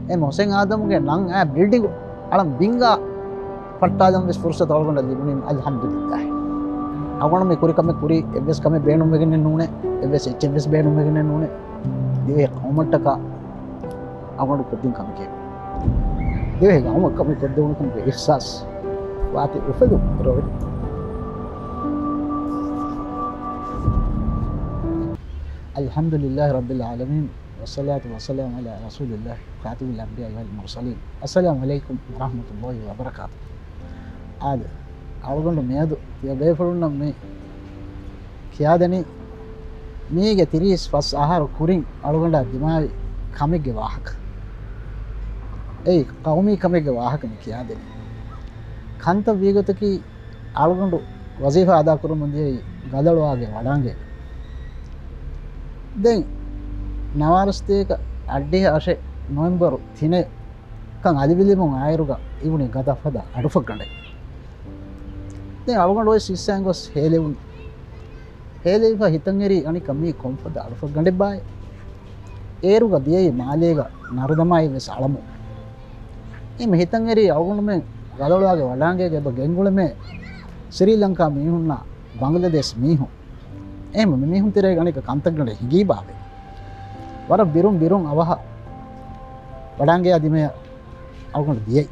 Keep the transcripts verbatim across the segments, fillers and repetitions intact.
އެ ހުސެން އާދަމްގެ ނަން އާ ބިލްޑިންގު އަޅަން ބިންގާ ފައްޓާލަން ވެސް ފުރުސަތު އަޅުގަނޑަށް ލިބުނީމަ، އަލްޙަމްދުލިއްލާހި. އަޅުގަނޑު މި ކުރި ކަމެއް ކުރީ އެއްވެސް ކަމެއް ބޭނުންވެގެނެއް ނޫނޭ، އެއްވެސް އެއްޗެއް ވެސް ބޭނުންވެގެނެއް ނޫނޭ. ދިވެހި ޤައުމަށްޓަކާ އަޅުގަނޑު ކޮށްދިން ކަމެކޭ. ދިވެހި ޤައުމަށް ކަމެއް ކޮށްދެވުނު ކަމުގެ އިޙްސާސް ވާތީ އުފެދުން ރޮވެނީ. الحمد لله رب العالمين، والصلاة والسلام على رسول الله، خاتم الأنبياء والمرسلين. السلام عليكم ورحمة الله وبركاته. އާދެ، އަޅުގަނޑު މިއަދު ތިޔަބޭފުޅުންނަށް މި ކިޔާދެނީ މީގެ ތިރީސް ފަސް އަހަރު ކުރިން އަޅުގަނޑާ ދިމާވި ކަމެއްގެ ވާހަކަ. އެއީ ޤައުމީ ކަމެއްގެ ވާހަކަ މި ކިޔާދެނީ. ކަންތައް ވީގޮތަކީ އަޅުގަނޑު ވަޒީފާ އަދާކުރަމުން ދިޔައީ ގަދަޅުވާގެ ވަޑާނގޭގަ. ދެން ނަވާރަސަތޭކަ އަށްޑިހަ އަށެއް ނޮވެމްބަރު ތިނެއް ކަން އަލިބިލިމުން އާއިރުގަ އިވުނީ ގަދަފަދަ އަޑުފަށްގަނޑެއް. ދެން އަޅުގަނޑު އޮތް ސިއްސައިން ގޮސް ހޭލެވުނު. ހޭލެވިފަ ހިތަށްއެރީ އަނިކަ މީ ކޮންފަދަ އަޑުފަށްގަނޑެއްބާއޭ. އޭރުގަ ދިޔައީ މާލޭގަ ނަރުދަމާއި ވެސް އަޅަމުން. އެހެން ހިތަށްއެރީ އަޅުގަނޑުމެން ގަދަޅުވާގެ ވަޑާނގޭގަ އެބަ ގެންގުޅެމޭ ސްރީލަންކާ މީހުންނާ ބަނގްލަދޭޝް މީހުން. އެހެން މި މީހުން ތެރޭގަ އަނިކަ ކަންތައްގަނޑެއް ހިނގީބާވޭ. ވަރަށް ބިރުން ބިރުން އަވަހަށް ވަޑާނގެޔާ ދިމަޔަށް އަޅުގަނޑު ދިޔައީ.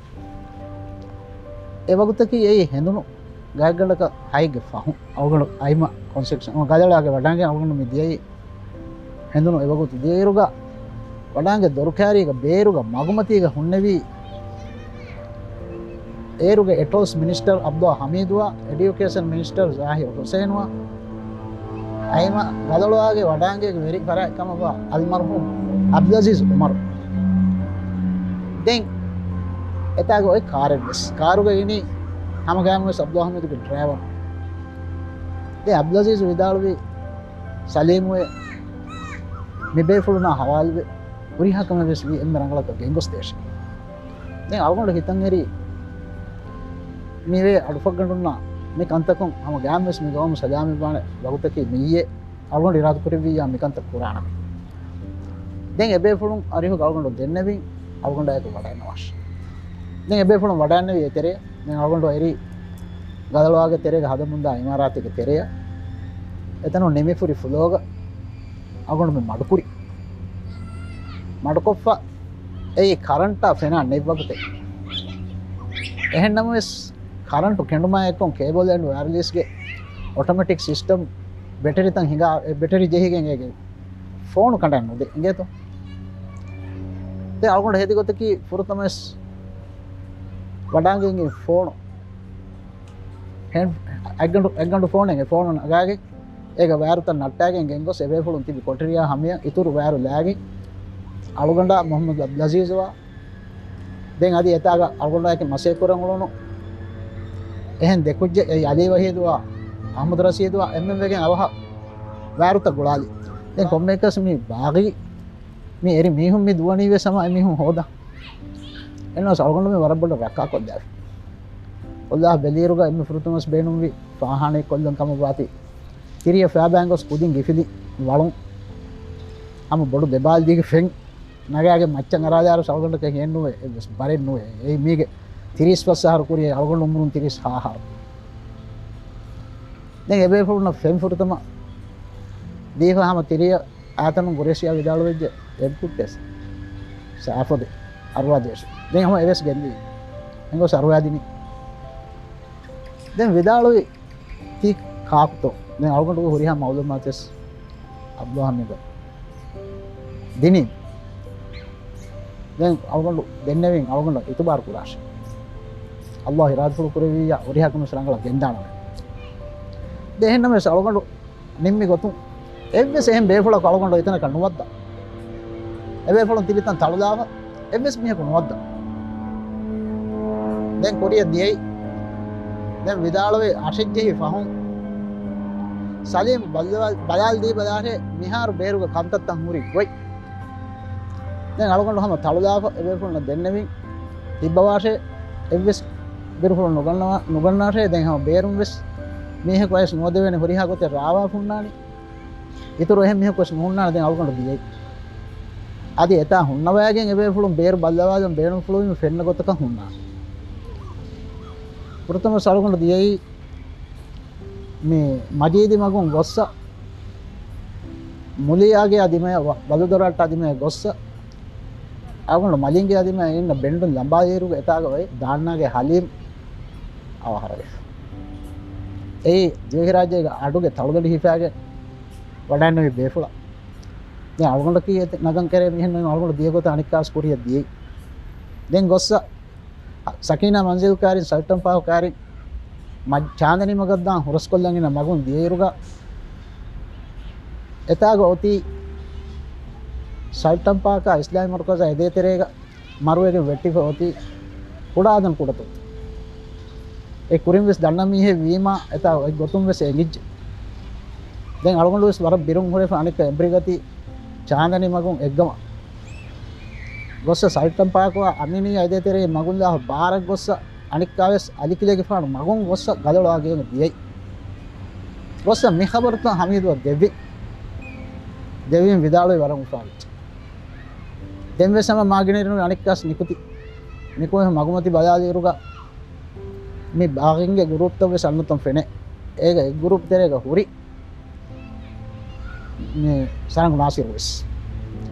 އެ ވަގުތަކީ އެއީ ހެނދުނު ގާތްގަނޑަކަށް ހައެއްގެ ފަހުން އަޅުގަނޑު އައިމަ ކޮންސެކްޝަން ގަދަޅުވާގެ ވަޑާނގެ އަޅުގަނޑު މި ދިޔައީ. ހެނދުނު އެ ވަގުތު ދިޔައިރުގަ ވަޑާނގެ ދޮރުކާރީގަ ބޭރުގަ މަގުމަތީގަ ހުންނެވީ އޭރުގެ އެޓޯލްސް މިނިސްޓަރ އަބްދުﷲ ޙަމީދުއާ، އެޑިއުކޭޝަން މިނިސްޓަރ ޒާހިރު ޙުސައިނުއާ، އައިމަ ގަދަޅުވާގެ ވަޑާނގޭގެ ވެރި ފަރާތް ކަމަށްވާ އަލްމަރްޙޫމް އަބްދުލްޢަޒީޒް ޢުމަރު. ދެން އެތާގަ އޮތް ކާރެއްވެސް. ކާރުގަ އިނީ ހަމަގައިމުވެސް އަބްދުﷲ ޙަމީދުގެ ޑްރައިވަރު. ދެން އަބްދުލްޢަޒީޒް ވިދާޅުވީ، ސަލީމުއޭ، މި ބޭފުޅުންނާ ހަވާލުވެ، ހުރިހާ ކަމެއް ވެސް ވީ އެންމެ ރަނގަޅަކަށް ގެންގޮސްދޭށޭ. ދެން އަޅުގަނޑު ހިތަށްއެރީ، މިވޭ އަޑުފަށްގަނޑުންނާ މި ކަންތަކުން ހަމަ ގާމްވެސް މި ގައުމު ސަލާމަތްވާނެ ވަގުތަކީ މިއީ. އަޅުގަނޑު އިރާދަކުރެއްވިއްޔާ މިކަންތައް ކުރާނަމޭ. ދެން އެބޭފުޅުން އަރިހުގަ އަޅުގަނޑު ދެންނެވިން، އަޅުގަނޑާއެކު ވަޑައިންނަވާށޭ. ދެން އެބޭފުޅުން ވަޑައިންނެވި އެތެރެއަށް. ދެން އަޅުގަނޑު އެރީ ގަދަޅުވާގެ ތެރޭގަ ހަދަމުންދާ އިމާރާތެއްގެ ތެރެއަށް. އެތަނުން ނިމިފުރި ފުލޯގަ އަޅުގަނޑު މި މަޑުކުރި. މަޑުކޮށްފަ އެއީ ކަރަންޓާ ފެނާ ނެތް ވަގުތެއް. އެހެން ނަމަވެސް، ކަރަންޓު ކެނޑުމާ އެއްކޮށް ކޭބަލް އެންޑް ވަޔަރލެސްގެ އޮޓޮމެޓިކް ސިސްޓަމް ބެޓެރިތައް ހިނގާ، އެ ބެޓެރި ޖެހިގެން އޭގެ ފޯނު ކަނޑައެއް ނުދޭ އިނގޭތޯ. ދެން އަޅުގަނޑު ހެދި ގޮތަކީ ފުރަތަމަވެސް ވަޑާނގެ އިނގޭ ފޯނު. ހެން-، އެއްގަނޑު، އެއްގަނޑު ފޯނެއް އެ ފޯނު ނަގާގެން އޭގަ ވަޔަރުތައް ނައްޓާގެން ގެންގޮސް އެބޭފުޅުން ތިބި ކޮޓަރިއާ ހަމަޔަށް އިތުރު ވަޔަރު ލައިގެން އަޅުގަނޑާ މުޙައްމަދު އަބްދުލްޢަޒީޒުއާ ދެން އަދި އެތާގަ އަޅުގަނޑާއެކު މަސައްކަތްކުރަން އުޅުނު އެހެން ދެ ކުއްޖެއް، އެއީ ޢަލީ ވަޙީދުއާ އަޙްމަދު ރަޝީދުއާ އެންމެން ވެގެން އަވަހަށް ވަޔަރުތައް ގުޅާލި. ދެން ކޮންމެއަކަސް މި ބާޣީ، މި އެރި މީހުން މި ދުވަނީ ވެސް ހަމަ އެމީހުން ހޯދަން. އެންނަސް އަޅުގަނޑު މި ވަރަށް ބޮޑަށް ރައްކާކޮށްލާފި. އަލްލާހް ބެލިއިރުގަ އެންމެ ފުރަތަމަވެސް ބޭނުންވި ފާހާނައެއް ކޮށްލަން ކަމަށް ވާތީ، ތިރިއަށް ފައިބައިން ގޮސް ކުދިން ގިފިލި ވަޅުން ހަމަ ބޮޑު ދެބާލްދީގެ ފެން ނަގާގެން މައްޗަށް އަރާލާރު އަޅުގަނޑަކަށް ހިއެއްނުވޭ، އެއްވެސް ބަރެއް ނުވޭ. އެއީ މީގެ ތިރީސް ފަސް އަހަރު ކުރިޔަށް އަޅުގަނޑު އުމުރުން ތިރީސް ހަ އަހަރު. ދެން އެބޭފުޅުންނަށް ފެން ފުރަތަމަ ދީފަ ހަމަ ތިރިއަށް އާތަނު ގުރޭޝިޔާ ވިދާޅުވެއްޖެ އެއް ކުއްޓެސް ސާފޮދެ އަރުވާ ދޭށު. ދެން ހަމަ އެވެސް ގެންދިޔަ. އެނގޮސް އަރުވާދިނީ. ދެން ވިދާޅުވި ތީ ކާކުތޯ؟ ދެން އަޅުގަނޑުގެ ހުރިހާ މައުލޫމާތެސް އަބްދުލް ޙަމީދަށް ދިނީ. ދެން އަޅުގަނޑު ދެންނެވިން އަޅުގަނޑަށް އިތުބާރު ކުރާށެ. އަލްލާހް އިރާދަފުޅު ކުރެއްވިއްޔާ ހުރިހާ ކަމެއް ރަނގަޅަށް ގެންދާނަމޭ. ދެން އެހެންނަމަވެސް އަޅުގަނޑު ނިންމި ގޮތުން އެއްވެސް އެހެން ބޭފުޅަކު އަޅުގަނޑު އެތަނަކަށް ނުވައްދާ. އެބޭފުޅުން ތިބިތަން ތަޅުލާފަ އެއްވެސް މީހަކު ނުވައްދާ. ދެން ކުރިއަށް ދިޔައީ. ދެން ވިދާޅުވެ އަށެއްޖެހި ފަހުން ސަލީމް ބަލާލް، ބަލާލް ދީ ބަލާށޭ، މިހާރު ބޭރުގެ ކަންތައްތައް ހުރި ގޮތް. ދެން އަޅުގަނޑު ހަމަ ތަޅުލާފަ އެބޭފުޅުންނަށް ދެންނެވިން ތިއްބަވާށޭ، އެއްވެސް ބޭފުޅުން ނުގަންނަވާ، ނުގަންނާށޭ. ދެން ހަމަ ބޭރުން ވެސް މީހަކު އައިސް ނުވަދެވޭނެ، ހުރިހާ ގޮތެއް ރާވާފަ ހުންނާނީ. އިތުރު އެހެން މީހަކު ވެސް ނުހުންނާނެ. ދެން އަޅުގަނޑު ދިޔައީ. އަދި އެތާ ހުންނަވައިގެން އެބޭފުޅުން ބޭރު ބައްލަވާލަން ބޭނުންފުޅުވީމަ ފެންނަ ގޮތަކަށް ހުންނާނެ. ފުރަތަމަ އަޅުގަނޑު ދިޔައީ މި މަޖީދީ މަގުން ގޮއްސަ، މުލިޔާގެ އަދިމަޔަށް ވަ-، ވަލުދޮރަށްޓަށް އަދިމަޔަށް ގޮއްސަ، އަޅުގަނޑު މަލިންގެ އަދިމަޔަށް އިންނަ ބެންޑުން ލަނބާލިއިރުގެ އެތާގަ އޮތް ދާންނާގެ ހަލީމް އަވަހަރަވެފަ. އެއީ ދިވެހިރާއްޖޭގެ އަޑުގެ ތަޅުދަނޑި ހިފާގެން ވަޑައިންނެވި ބޭފުޅާ. ދެން އަޅުގަނޑަކީ އެތި ނަގަން ކެރޭ މީހެއް ނޫން، އަޅުގަނޑު ދިޔަ ގޮތަށް އަނެއްކާވެސް ކުރިއަށް ދިޔައީ. ދެން ގޮއްސަ ސަކީނާ މަންޒިލް ކާރިން، ސަލްޓަން ޕާކު ކާރިން، މަ-، ޗާންދަނީ މަގަށް ދާން ހުރަސްކޮށްލަން އިންނަ މަގުން ދިޔައިރުގަ، އެތާގަ އޮތީ ސަލްޓަން ޕާކާ އިސްލާމީ މަރުކަޒާ އެދޭތެރޭގަ މަރުވެގެން ވެއްޓިފަ އޮތީ ކުޑައަދަން ކުޑަތައް. އެ ކުރިން ވެސް ދަންނަ މީހެއް ވީމާ، އެތާ އޮތް ގޮތުން ވެސް އެނގިއްޖެ. ދެން އަޅުގަނޑު ވެސް ވަރަށް ބިރުން ހުރެފަ އަނެއްކާ އެނބުރިގަތީ ޗާންދަނީ މަގުން އެއްގަމަށް ގޮއްސަ ސަލްޓަން ޕާކުއާ އަމީނިއްޔާ އެދޭތެރޭ މަގުން ލާފަ ބާރަށް ގޮއްސަ އަނެއްކާވެސް އަލިކިލެގެފާނު މަގުން ގޮއްސަ ގަލޮޅާ ގެއަށް ދިޔައީ. ގޮއްސަ މި ޚަބަރުތައް ހަމީދުއަށް ދެއްވި. ދެއްވީމަ ވިދާޅުވި ވަރަށް އުފާވެއްޖެ. ދެން ވެސް ހަމަ މާގިނައިރު އަނެއްކާސް ނިކުތީ. ނިކުމެ މަގުމަތި ބަލާލިއިރުގަ މި ބާޣީންގެ ގުރޫޕްތައް ވެސް އަންނަތަން ފެނޭ. އޭގަ އެއް ގުރޫޕް ތެރޭގަ ހުރި މި ސަރަނގު ނާސިރު ވެސް.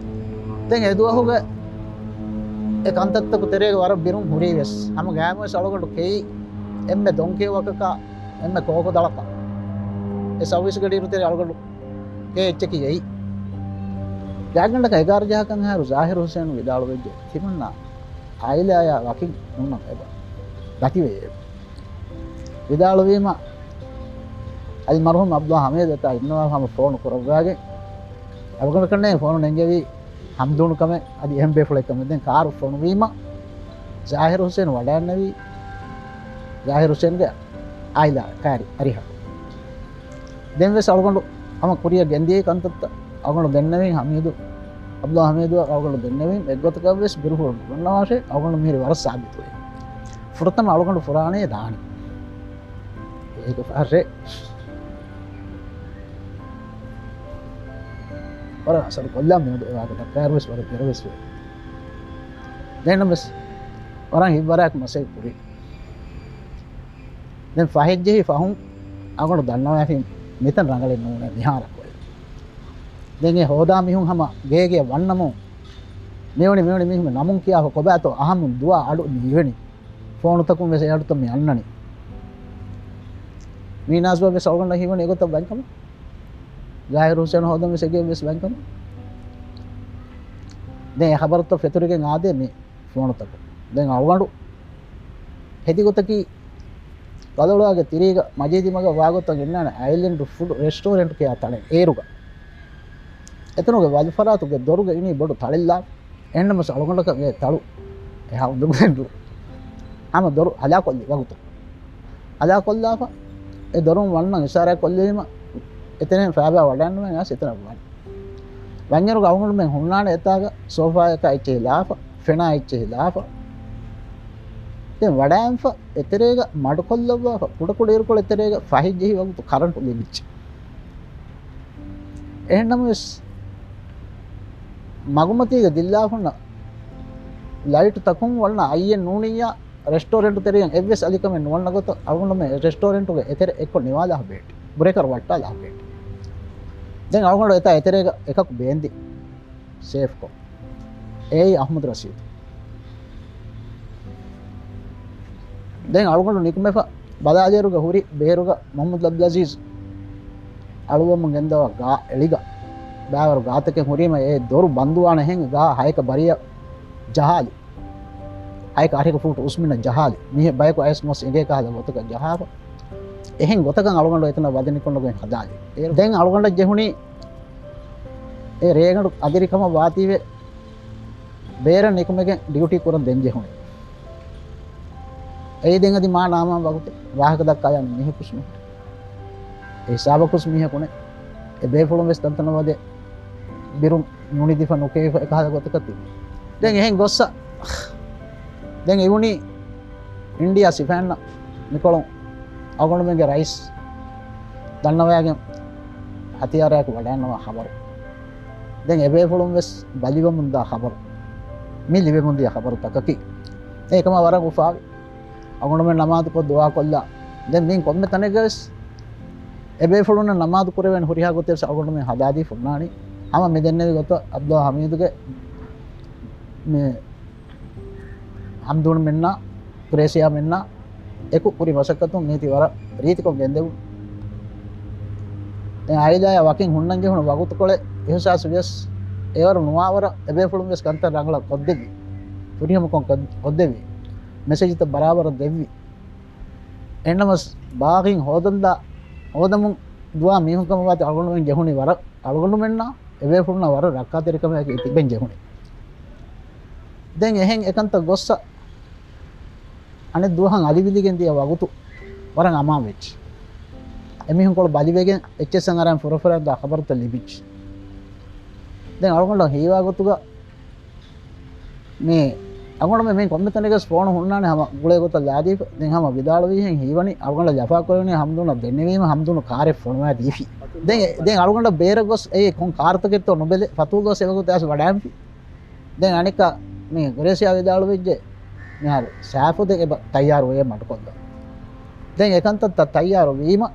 ދެން އެ ދުވަހުގެ އެ ކަންތައްތަކު ތެރޭގަ ވަރަށް ބިރުން ހުރީ ވެސް. ހަމަ ގައިމުވެސް އަޅުގަނޑު ކެއީ އެންމެ ދޮންކެޔޮ ވަކަކާ، އެންމެ ކޯކު ދަޅަކަށް. އެ ސައުވީސް ގަޑިއިރު ތެރޭ އަޅުގަނޑު ކޭ އެއްޗަކީ އެއީ. ގާތްގަނޑަކަށް އެގާރަ ޖަހަކަށް އަހަރު ޒާހިރު ހުސޭން ވިދާޅުވެއްޖެ، ތިމަންނާ އާއިލާއާ ވަކިން ހުންނަން އެބަ ދަތިވެޔޭ. ވިދާޅުވީމަ، އަލްމަރްޙޫމް އަބްދުﷲ ޙަމީދު އެތާ އިންނަވާ ހަމަ ފޯނު ކުރައްވާގެން، އަޅުގަނޑަކަށް ފޯނު ނެންގެވީ ހަމްދޫނު ކަމެއް އަދި އެހެން ބޭފުޅެއް ކަމެއް. ދެން ކާރު ފޮނުވީމަ، ޒާހިރު ހުސޭން ވަޑައިންނެވީ ޒާހިރު ހުސޭންގެ އާއިލާ ކާރި އަރިހަށް. ދެން ވެސް އަޅުގަނޑު ހަމަ ކުރިއަށް ގެންދިޔައީ ކަންތައްތައް އަޅުގަނޑު ދެންނެވީ ހަމީދު، އަބްދުﷲ ޙަމީދު އަޅުގަނޑު ދެންނެވީ އެއްގޮތަކަށް ވެސް ބިރުހުޅު ނުނަންނަވާށޭ. އަޅުގަނޑު މިހިރީ ވަރަށް ސާބިތުވެ. ފުރަތަމަ އަޅުގަނޑު ފުރާނައޭ ދާނީ. އޭގެ ފަހަށޭ ވަރަށް އަސަރު ކޮށްލާ މިއަދު އެ ވާހަކަ ދައްކާއިރު ވެސް ވަރަށް ދެރަ ވެސް ވޭ. ދެން ވެސް ވަރަށް ހިތްވަރާއެކު މަސައްކަތް ކުރީ. ދެން ފަހެއްޖެހި ފަހުން އަޅުގަނޑު ދަންނަވާފިން މިތަން ރަނގަޅެއް ނޫނޭ މިހާރަކު. ދެން އެ ހޯދާ މީހުން ހަމަ ގޭގެ ވަންނަމުން މިވަނީ، މިވަނީ މީހުން ނަމުން ކިޔާފަ ކޮބާތޯ އަހަމުން ދުވާ އަޑު މިވެނީ. ފޯނުތަކުން ވެސް އެ އަޑުތައް މި އަންނަނީ. މީނާޒްބާ ވެސް އަޅުގަނޑަށް ހީވަނީ އެގޮތަށް ވަންކަމަށް. ޒާހިރު ހުސޭން ހޯދަން ވެސް އެގޭ ވެސް ވަންކަމަށް. ދެން އެ ޚަބަރުތައް ފެތުރިގެން އާދޭ މި ފޯނުތަކުން. ދެން އަޅުގަނޑު ހެދި ގޮތަކީ ގަލޮޅާގެ ތިރީގަ މަޖީދީ މަގަށް ވާގޮތަށް އިންނާނެ އައިލެންޑް ފުޑް ރެސްޓޯރެންޓް ކިޔާ ތަޅެއް އޭރުގަ. އެތަނުގެ ވަލުފަރާތުގެ ދޮރުގަ އިނީ ބޮޑު ތަޅެއްލާ. އެހެންނަމަވެސް އަޅުގަނޑަކަށް އެ ތަޅު އެހާ އުނދަގޫވެގެން ނުވޭ. ހަމަ ދޮރު ހަލާކޮށްލި ވަގުތު. ހަލާކޮށްލާފަ އެ ދޮރުން ވަންނަން އިޝާރާތް ކޮށްލީމަ، އެތެރެއިން ފައިބާ ވަޑައިންނަވަން އައިސް އެތަނަށް ވަން. ވަންޏަރުގަ އަޅުގަނޑުމެން ހުންނާނެ އެތާގަ ސޯފާއަކާ އެއްޗެހި ލާފަ، ފެނާ އެއްޗެހި ލާފަ. ދެން ވަޑައިންފަ އެތެރޭގަ މަޑުކޮށްލައްވާފަ، ކުޑަކުޑަ އިރުކޮޅެއް ތެރޭގަ ފަހެއްޖެހި ވަގުތު ކަރަންޓު ލިބިއްޖެ. އެހެންނަމަވެސް، މަގުމަތީގަ ދިއްލާފަ ހުންނަ ލައިޓުތަކުން ވަންނަ އައްޔެއް ނޫނިއްޔާ، ރެސްޓޯރެންޓު ތެރެއިން އެއްވެސް އަލިކަމެއް ނުވަންނަ ގޮތަށް އަޅުގަނޑުމެން ރެސްޓޯރެންޓުގެ އެތެރެ އެއްކޮށް ނިވާލާފަ ބޭއްޓި. ބްރޭކަރު ވައްޓާލާފަ ބޭއްޓި. ދެން އަޅުގަނޑު އެތާ އެތެރޭގަ އެކަކު ބޭންދި ސޭފްކޮށް. އެއީ އަޙްމަދު ރަޝީދު. ދެން އަޅުގަނޑު ނިކުމެފަ ބަލާލިއިރުގަ ހުރި ބޭރުގަ މުޙައްމަދު އަބްދުލް އަޒީޒް އަޅުވަމުން ގެންދަވާ ގާ އެޅިގަ ބާވަރު ގާތަކެއް ހުރީމަ އެ ދޮރު ބަންދުވާނެ ހެން ގާ ހައެކަ ބަރިއަށް ޖަހާލި. ހައެކަ އަށެކަ ފޫޓު އުސްމިނަށް ޖަހާލި. މީހެއް ބަޔަކު އައިސް މަސް އެނގޭ ކަހަލަ ގޮތަކަށް ޖަހާފަ. އެހެން ގޮތަކަށް އަޅުގަނޑު އެތަނަށް ވަދެ ނިކުންނަގޮތް ހަދާލި. އޭރު ދެން އަޅުގަނޑަށް ޖެހުނީ އެ ރޭގަނޑު އަދިރިކަމަށް ވާތީވެ ބޭރަށް ނިކުމެގެން ޑިއުޓީ ކުރަން ދެން ޖެހުނީ. އެއީ ދެން އަދި މާ ނާމާ ވަގުތެއް ވާހަކަ ދައްކާލާނެ މީހަކުސް ނޫން. އެ ހިސާބަކުސް މީހަކު ނެތް. އެ ބޭފުޅުން ވެސް ތަންތަނަށް ވަދެ ބިރުން ނުނިދިފަ ނުކެވިފަ އެކަހަލަ ގޮތަކަށް ތިބި. ދެން އެހެން ގޮއްސަ. ދެން އިވުނީ އިންޑިއާ ސިފައިންނަށް މިކޮޅުން އަޅުގަނޑުމެންގެ ރައީސް ދަންނަވައިގެން ހަތިޔާރާއެކު ވަޑައިންނަވާ ޚަބަރު. ދެން އެބޭފުޅުން ވެސް ބަލިވަމުން ދާ ޚަބަރު، މި ލިބެމުން ދިޔަ ޚަބަރުތަކަކީ. އެކަމާ ވަރަށް އުފާވި. އަޅުގަނޑުމެން ނަމާދުކޮށް ދުޢާކޮށްލާ. ދެން މިން ކޮންމެ ތަނެއްގަވެސް އެބޭފުޅުންނަށް ނަމާދު ކުރެވޭނެ ހުރިހާ ގޮތެއް ވެސް އަޅުގަނޑުމެން ހަދާދީފަ އޮންނާނީ. ހަމަ މި ދެންނެވި ގޮތަށް އަބްދުﷲ ޙަމީދުގެ މި ހަމްދޫން މެންނާ، ގްރޭސިޔާ މެންނާ އެކު ކުރި މަސައްކަތުން މީތި ވަރަށް ރީތިކޮށް ގެންދެވުނު. ދެން އާއިލާއާ ވަކިން ހުންނަން ޖެހުނު ވަގުތުކޮޅެއް އިހުސާސް ވިޔަސް، އެވަރު ނުވާވަރަށް އެބޭފުޅުން ވެސް ކަންތައް ރަނގަޅަށް ކޮށްދެއްވި. ފުރިހަމަކޮށް ކޮށް-، ކޮށްދެއްވި. މެސެޖްތައް ބަރާބަރަށް ދެއްވި. އެހެންނަމަސް ބާޣީން ހޯދަންދާ، ހޯދަމުން ދުވާ މީހުން ކަމަށް ވާތީ އަޅުގަނޑުމެން ޖެހުނީ ވަރަށް، އަޅުގަނޑުމެންނާ އެބޭފުޅުންނާ ވަރަށް ރައްކާތެރިކަމެއް ތިބެން ޖެހުނީ. ދެން އެހެން އެކަންތައް ގޮއްސަ އަނެއް ދުވަހަށް އަލިވިލިގެން ދިޔަ ވަގުތު ވަރަށް އަމާން ވެއްޖެ. އެމީހުންކޮޅު ބަލިވެގެން އެއްޗެއްސަށް އަރާން ފުރަފުރާ ދާ ޚަބަރުތައް ލިބިއްޖެ. ދެން އަޅުގަނޑަށް ހީވާ ގޮތުގަ މި އަޅުގަނޑުމެން މި ކޮންމެ ތަނެއްގަސް ފޯނު ހުންނާނެ ހަމަ ގުޅޭ ގޮތަށް ލާދީފަ. ދެން ހަމަ ވިދާޅުވީހެން ހީވަނީ އަޅުގަނޑަށް ޖަފާ ކުރެވުނީ ހަމްދޫނަށް ދެންނެވީމަ ހަމްދޫނު ކާރެއް ފޮނުވާ ދީފި. ދެން، ދެން އަޅުގަނޑަށް ބޭރަށް ގޮސް އެ ކޮން ކާރުތަކެއްތޯ ނުބެލެ ފަތޫލު ދުވަސް އެވަގުތު އައިސް ވަޑާންފި. ދެން އަނެއްކާ މި ގްރޭސިޔާ ވިދާޅުވެއްޖެ މިހާރު ސާފުދެން އެބަ ތައްޔާރުވެ މަޑުކޮށްލަން. ދެން އެކަންތައްތައް ތައްޔާރު ވީމަ،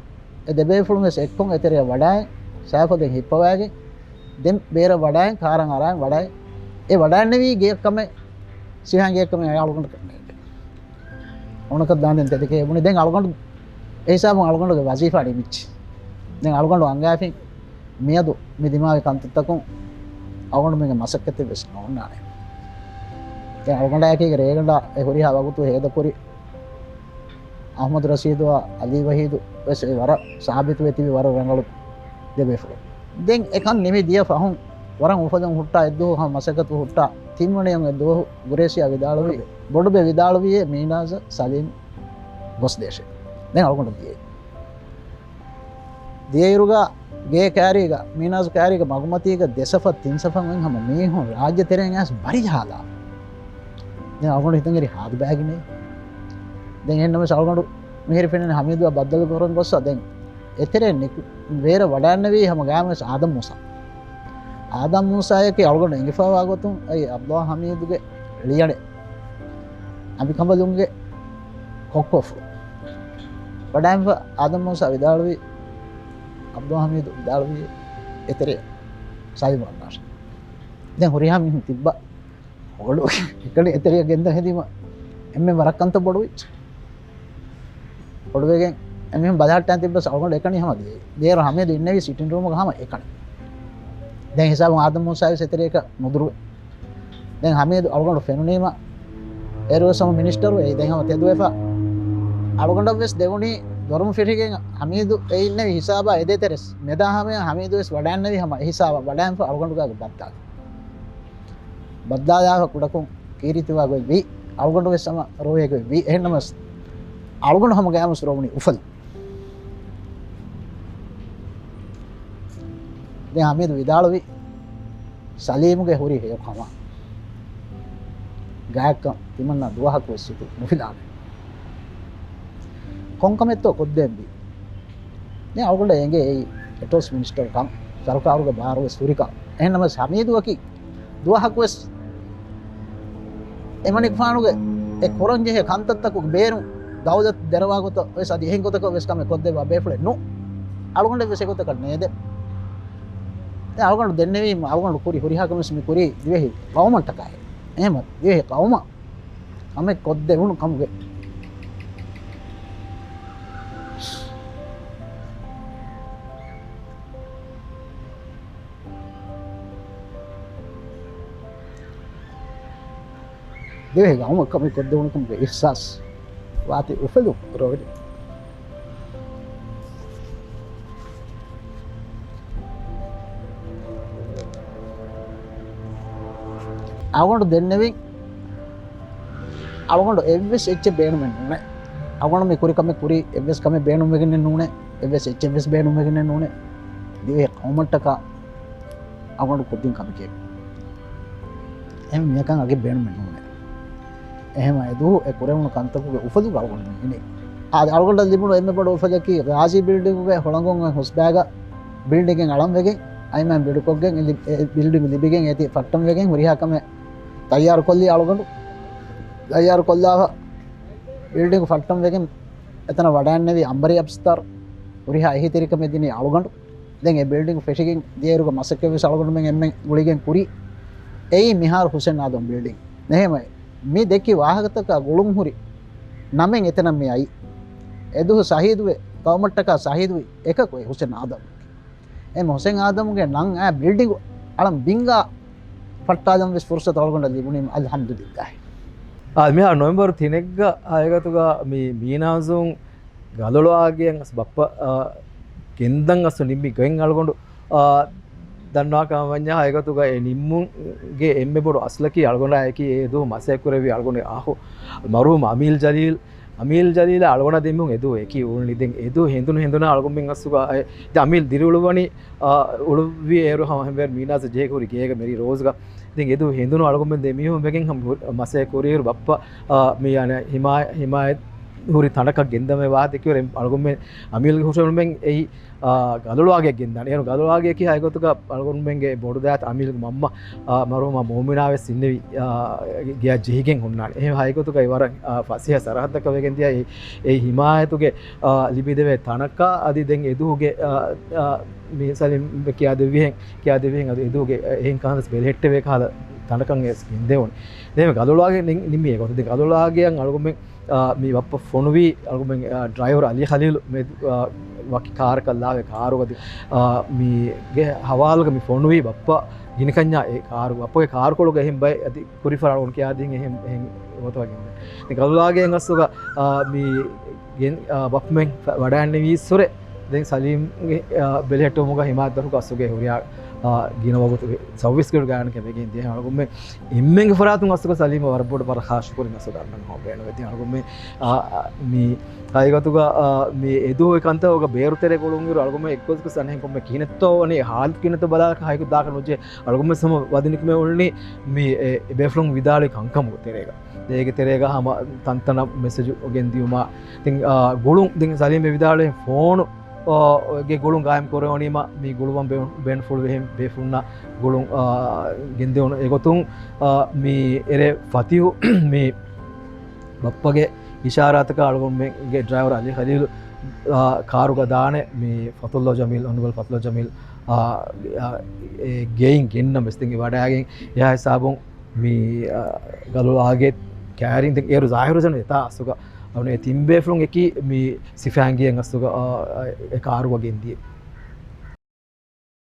އެ ދެބޭފުޅުން ވެސް އެއްކޮށް އެތެރެއަށް ވަޑާއި، ސާފުދެން ހިއްޕަވައިގެން، ދެން ބޭރަށް ވަޑާއި، ކާރަށް އަރާ ވަޑާއި، އެ ވަޑާންނެވީ ގެއަށް ކަމެއް، ސިފައިން ގެއަށް ކަމެއް އަޅުގަނޑަކަށް ނޭނގެ. އޮނަކަށް ދާންދެން ތެދެކޭ ބުނި. ދެން އަޅުގަނޑު އެ ހިސާބުން އަޅުގަނޑުގެ ވަޒީފާ ނިމިއްޖެ. ދެން އަޅުގަނޑު އަންގާފިން މިއަދު މި ދިމާވި ކަންތައްތަކުން އަޅުގަނޑުމެންގެ މަސައްކަތެއް ވެސް ނޯންނާނެ. ދެން އަޅުގަނޑާއެކީގެ ރޭގަނޑާ އެ ހުރިހާ ވަގުތު ހޭދަކުރި އަޙްމަދު ރަޝީދުއާ އަލީ ވަހީދު ވެސް އެ ވަރަށް ސާބިތުވެ ތިބި ވަރަށް ރަނގަޅު ދެބޭފުޅުން. ދެން އެކަން ނިމި ދިޔަ ފަހުން ވަރަށް އުފަލުން ހުއްޓާ އެއްދުވަހު ހަމަ މަސައްކަތު ހުއްޓާ ތިންވަނަޔަށް އެއްދުވަހު ގުރޭޝިޔާ ވިދާޅުވި، ބޮޑުބެ ވިދާޅުވިއޭ މީނާޒަށް ސަލީމް ގޮސްދޭށޭ. ދެން އަޅުގަނޑު ދިޔައީ. ދިޔައިރުގަ ގޭ ކާރީގަ، މީނާޒު ކާރީގަ މަގުމަތީގަ ދެ ސަފަށް ތިން ސަފަށް އޮތް ހަމަ މީހުން ރާއްޖެ ތެރެއިން އައިސް ބަރިޖަހާލާ. ދެން އަޅުގަނޑު ހިތަށް އެރި ހާދަ ބައިގިނޭ. ދެން އެހެންނަމަވެސް އަޅުގަނޑު މިހިރި ފެންނަނީ ހަމީދުއާ ބައްދަލު ކުރަން ގޮއްސަ. ދެން އެތެރެއިން ނިކު-، ބޭރަށް ވަޑާންނެވީ ހަމަ ގާމެސް އާދަމް މޫސާ. އާދަމް މޫސާއަކީ އަޅުގަނޑު އެނގިފަވާ ގޮތުން އެއީ އަބްދުﷲ ޙަމީދުގެ ޅިއަޅެއް. އަނބިކަނބަލުންގެ ކޮއްކޮފުޅު. ވަޑާންފަ އާދަމް މޫސާ ވިދާޅުވީ، އަބްދުﷲ ޙަމީދު ވިދާޅުވީ އެތެރެ ސަލީމް އަންނާށޭ. ދެން ހުރިހާ މީހުން ތިއްބާ ހޮޅު އެކަނި އެތެރެއަށް ގެންދަން ހެދީމަ އެންމެ ވަރަށް ކަންތައް ބޮޑުވިއްޖެ. ބޮޑުވެގެން އެމީހުން ބަލަހައްޓާން ތިއްބަސް އަޅުގަނޑު އެކަނި ހަމަ ދިޔައީ. ދިޔައިރު ހަމީދު އިންނެވީ ސިޓިން ރޫމުގަ ހަމަ އެކަނި. ދެން ހިސާބުން އާދަމް މޫސާވެސް އެތެރެއަކަށް ނުދުރުވޭ. ދެން ހަމީދު އަޅުގަނޑު ފެނުނީމަ އޭރުވެސް ހަމަ މިނިސްޓަރު އެއީ ދެން ހަމަ ތެދުވެފަ. އަޅުގަނޑަށްވެސް ދެވުނީ ދޮރުން ފިށިގެން ހަމީދު އެ އިންނެވި ހިސާބާ އެދޭތެރެސް މެދާ ހަމަޔަށް ހަމީދުވެސް ވަޑާންނެވި ހަމަ އެހިސާބަށް ވަޑާންފަ އަޅުގަނޑުގާގެ ބައްދާލި. ބައްދާލާފަ ކުޑަކޮށް ކީރިތިވާގޮތް ވީ. އަޅުގަނޑުވެސް ހަމަ ރޯވޭގޮތް ވީ. އެހެންނަމަސް އަޅުގަނޑު ހަމަ ގައިމުވެސް ރޯވުނީ އުފަލުން. ދެން ހަމީދު ވިދާޅުވި، ސަލީމުގެ ހުރި ހެޔޮކަމާ ގާތްކަން ތިމަންނަ ދުވަހަކުވެސް ހިތު ނުފިލާނެ. ކޮންކަމެއްތޯ ކޮށްދޭންވީ. ދެން އަޅުގަނޑަށް އެނގޭ އެއީ އެޓޯސް މިނިސްޓަރު ކަން، ސަރުކާރުގެ ބާރުވެސް ހުރިކަން. އެހެންނަމަވެސް ހަމީދުއަކީ ދުވަހަކުވެސް އެމަނިކުފާނުގެ އެ ކުރަންޖެހޭ ކަންތައްތަކުގެ ބޭރުން ދައުލަތު ދެރަވާގޮތަށް ވެސް އަދި އެހެން ގޮތަކަށް ވެސް ކަމެއް ކޮށްދެއްވާ ބޭފުޅެއް ނޫން. އަޅުގަނޑެއް ވެސް އެގޮތަކަށް ނޭދެ. ދެން އަޅުގަނޑު ދެންނެވީމަ އަޅުގަނޑު ކުރި ހުރިހާ ކަމެއް މި ކުރީ ދިވެހި ޤައުމަށްޓަކާ. އެހެންމަ ދިވެހި ޤައުމަށް ކަމެއް ކޮށްދެވުނު ކަމުގެ. ދިވެހި ޤައުމަށް ކަމެއް ކޮށްދެވުނު ކަމުގެ އިޙްސާސް ވާތީ އުފަލުން ރޯވެގެން. އަޅުގަނޑު ދެންނެވިން އަޅުގަނޑު އެއްވެސް އެއްޗެއް ބޭނުމެއް ނޫނޭ. އަޅުގަނޑު މި ކުރި ކަމެއް ކުރީ އެއްވެސް ކަމެއް ބޭނުންވެގެންނެއް ނޫނޭ. އެއްވެސް އެއްޗެއްވެސް ބޭނުންވެގެންނެއް ނޫނޭ. ދިވެހި ޤައުމަށްޓަކާ އަޅުގަނޑު ކޮށްދިން ކަމެކޭ. އެހެން މިޔަކަށް އަގެއް ބޭނުމެއް ނޫނޭ. އެހެން އެދުވަހު އެ ކުރެވުނު ކަންތަކުގެ އުފަލުގަ އަޅުގަނޑު މި އިނީ. އާދެ، އަޅުގަނޑަށް ލިބުނު އެންމެ ބޮޑު އުފަލަކީ ޣާޒީ ބިލްޑިންގުގެ ހުޅަނގުން ހުސްބާގަ ބިލްޑިންގެއް އަޅަން ވެގެން އައިމަން ބިޑުކޮށްގެން އެ ލި-، އެ ބިލްޑިންގް ލިބިގެން އޭތި ފައްޓަން ވެގެން ހުރިހާ ކަމެއް ތައްޔާރު ކޮށްލީ އަޅުގަނޑު. ތައްޔާރު ކޮށްލާފަ ބިލްޑިންގް ފައްޓަން ވެގެން އެތަނަށް ވަޑައިންނެވި އަނބަރީ އަބްސްތާރު ހުރިހާ އެހީތެރިކަމެއް ދިނީ އަޅުގަނޑު. ދެން އެ ބިލްޑިންގް ފެށިގެން ދިޔައިރުގަ މަސައްކަތްވެސް އަޅުގަނޑުމެން އެންމެން ގުޅިގެން ކުރީ. އެއީ މިހާރު ހުސެން އާދަމް ބިލްޑިންގް. އެހެންވެ، މި ދެއްކި ވާހަކަތަކާ ގުޅުން ހުރި ނަމެއް އެތަނަށް މި އައީ. އެދުވަހު ޝަހީދުވެ، ޤައުމަށްޓަކާ ޝަހީދުވި އެކަކު އެ ހުސެން އާދަމް. އެ ހުސެން އާދަމްގެ ނަން އާ ބިލްޑިންގް އަޅަން ބިންގާ ފައްޓާލަން ވެސް ފުރުސަތު އަޅުގަނޑަށް ލިބުނީމަ، އަލްޙަމްދުލިއްލާހި. އާ، މިހާރު ނޮވެމްބަރު ތިނެއްގަ ހަގީގަތުގަ މި މީނާޒުން ގަލޮޅު އާގެއަށް އަސް ބައްޕަ، އާ، ގެންދަން އަސް ނިންމި ގޮތް އަޅުގަނޑު، އާ، ދަންނަވާ ކަމަށް ވަންޏާ ހަގީގަތުގަ އެ ނިންމުމުގެ އެންމެ ބޮޑު އަސްލަކީ އަޅުގަނޑާ އެކީ އެ ދުވަހު މަސައްކަތް ކުރެއްވި އަޅުގަނޑުގެ އަޚު މަރުޙޫމް އަމީލް ޖަލީލް، އަމީލް ޖަލީލާ އަޅުގަނޑާ ދެމީހުން އެ ދުވަހު އެކީ އުޅުނީ. ދެން އެ ދުވަހު ހެނދުނު ހެނދުނާ އަޅުގަނޑުމެން އަސްލުގަ އެ، ދެން އަމީލް ދިރިއުޅުވަނީ، އާ، އުޅުއްވި އޭރު ހަމަ ހެންވޭރު މީނާޒް ޖެހި ހުރި ގޭގަ މެރި ރޯޒްގަ. ދެން އެދު ހެނދުނު އަޅުގަނޑުމެން ދެމީހުން ވެގެން ހަމަ ހު-، މަސައްކަތް ކުރިއިރު ބައްޕަ، އާ، މި އަނެއް ހިމާޔަ-، ހިމާޔަތް ހުރި ތަނަކަށް ގެންދަމޭ ވާހަކަ ދެކެވި އަޅުގަނޑުމެން އަމީލްގެ ހުށަހެޅުމެއް އެއީ، އާ، ގަލޮޅު އާގެއަށް ގެންދާނެ. އޭރު ގަލޮޅު އާގެއަކީ ހަގީގަތުގަ އަޅުގަނޑުމެންގެ ބޮޑު ދައިތަ އަމީލްގެ މަންމަ، އާ، މަރުޙޫމާ މޫމިނާ ވެސް އިންނެވި، އާ، ގެއަށް ޖެހިގެން ހުންނާނެ. އެހެން ހަގީގަތުގައި ވަރަށް، އާ، ފަސޭހަ ސަރަހައްދަކަށް ވެގެން ދިޔަ އެ، އެ ހިމާޔަތުގެ، އާ، ލިބިދެވޭ ތަނަކަށް އަދި ދެން އެދުވަހުގެ، އާ، އާ، މި ސަލީމް ކިޔާދެއްވިހެން، ކިޔާދެއްވިހެން އަދި އެދުވަހުގެ އެހެން ކަހަލަސް ބެލެހެއްޓެވޭ ކަހަލަ ތަނަކަށް އެސް ގެންދެވުނު. ދެން ގަލޮޅު އާގެ ނި-، ނިންމި އެގޮތަށް. ދެން ގަލޮޅު އާގެއަށް އަޅުގަނޑުމެން، އާ، މި ބައްޕަ ފޮނުވީ އަޅުގަނޑުމެން، އާ، ޑްރައިވަރު އަލީ ޚަލީލު މެދު، އާ، ވަކި ކާރަކަށް ލާވެ ކާރުގަ ދި-، އާ، މީގެ ހަވާލުގަ މި ފޮނުވީ ބައްޕަ ގިނިކަންޏާ އެ ކާރު، ބައްޕަގެ ކާރުކޮޅުގަ އެހެން ބައެއް އަދި ކުރިފަރާ އަޅުގަނޑު ކިޔާދިން އެހެން، އެހެން ގޮތަށް ގެންދެވުނު. ދެން ގަލޮޅު އާގެއަށް އަސްލުގަ، އާ، މި ގެން-، އާ، ބައްޕަމެން ފަ-، ވަޑައިންނެވީއްސުރެ، ދެން ސަލީމްގެ، އާ، ބެލެހެއްޓުމުގަ ހިމާޔަތް ދަށުގަ އަސްލުގެ ހުރިހާ، އާ، ގިނަ ވަގުތު ސައުވީސް ގޭޑް ގާތްގަނޑަކަށް ވެގެން ދިޔަ އަޅުގަނޑުމެން އެންމެންގެ ފަރާތުން އަސްލުގަ ސަލީމަށް ވަރަށް ބޮޑު ވަރަށް ޚާއްސަ ޝުކުރެއް އަސްލު ދަންނަން ހަމަ ބޭނުންވެއްޖެ. އަޅުގަނޑުމެން، އާ، އާ، މި ހަގީގަތުގަ، އާ، މި އެދުވަހު ކަންތައް އޮގަ ބޭރު ތެރޭ ގުޅުންއިރު އަޅުގަނޑުމެން އެއްގޮތަކަސް އަނެއް ކޮންމެ ކިހިނެއްތޯ ވަނީ ހާލު ކިހިނެއްތޯ ބަލާލަކަށް ހަގީގަތު ދާކަށް ނުޖެހޭ. އަޅުގަނޑުމެން ހަމަ ވަދެ ނިކުމެ އުޅެނީ މި އެ، އެ ބޭފުޅުން ވިދާޅުވި ކަންކަމުގެ ތެރޭގަ. އޭގެ ތެރޭގަ ހަމަ ތަންތަނަށް މެސެޖު ގެންދިޔުމާ. ތިން، އާ، ގުޅުން، ދެން ސަލީމް އެ ވިދާޅުވި ފޯނު، އާ، ގެ ގުޅުން ގާއިމް ކުރެވުނީމަ މި ގުޅުވަން ބޭ-، ބޭނުންފުޅު ވިހެން ބޭފުޅުންނާ ގުޅުން، އާ، ގެންދެވުނު. އެގޮތުން، އާ، މި އެރޭ ފަތިހު މި ބައްޕަގެ އިޝާރާތަކާ އަޅުގަނޑުމެންގެ ޑްރައިވަރ އަލީ ޚަލީލު، އާ، ކާރުގަ ދާނެ މި ފަތުﷲ ޖަމީލް، އޮނަރަބަލް ފަތުﷲ ޖަމީލް، އާ، އާ، އެ ގެއިން ގެންނަ މެސް ދެން ވަޑައިގެން އެހާ ހިސާބުން މި، އާ، ގަލޮޅު އާގެ ކައިރިން ދެން އޭރު ޒާހިރު ހުސެން އެތާ އަސްލުގަ އަޅުގަނޑު ތިން ބޭފުޅުން އެކީ މި ސިފައިން ގެއިން އަސްލުގަ، އާ، އާ، އެ ކާރުގަ ގެންދިޔަ.